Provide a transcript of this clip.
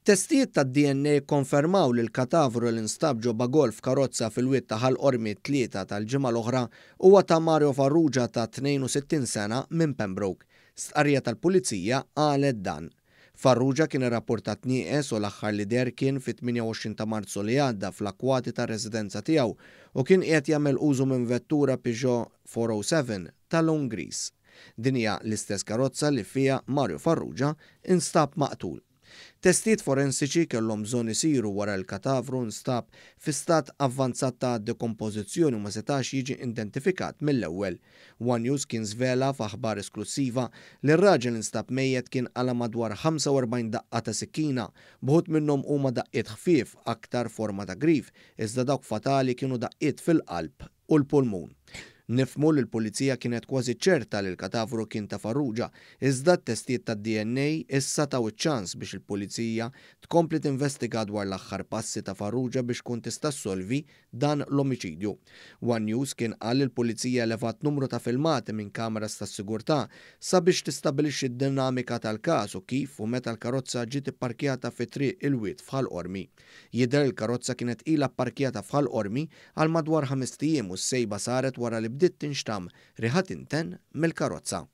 Testijiet tad-DNA kkonfermaw li l-katavru li nstab ġo bagol f'karozza fil-Wied ta' Ħal Qormi t-Tlieta tal-ġimgħa l-oħra huwa ta' Mario Farrugia ta' 62 sena minn Pembroke. Stqarrija tal-Pulizija qalet dan. Farrugia kien irrappurtat nieqes u l-aħħar li deher kien fit-28 ta' Marzu li għadda fl-akkwati tar-residenza tiegħu u kien qiegħed jagħmel użu minn vettura Peugeot 407 ta' lun griż. Din hija l-istess karozza li fiha Mario Farrugia instab maqtul. Testijiet forensiċi kellhom bżonn isiru wara li l-katavru nstab fi stat avvanzat ta' dekompożizzjoni u ma setax jiġi indentifikat mill-ewwel. One News kien żvela f'aħbar esklussiva li r-raġel li nstab mejjet kien qala' madwar 45 daqqa ta' sikkina, b'uħud minnhom huma daqqiet ħfief aktar forma ta' grif, iżda dawk fatali kienu daqqiet fil-qalb u l-pulmun. Nifhmu li l-Pulizija kienet kważi ċerta li l-katavru kien ta' Farrugia, iżda t-testijiet tad-DNA issa taw iċ-ċans biex il-Pulizija tkompli tinvestiga dwar l-aħħar passi ta' Farrugia biex tkun tista' ssolvi dan l-omiċidju. One News kien qal li l-Pulizija elevat numru ta' filmati minn kameras tas-sigurtà sabiex tistabbilixxi d-dinamika tal-każ u kif u meta l-karozza ġiet ipparkjata fi Triq il-Wied f'Ħal Qormi. Jidher li l-karozza kienet ilha pparkjata f'Ħal Qormi għal madwar ħamest ijiem u s-sejba saret wara li bdiet tinxtamm riħa tinten mill-karozza.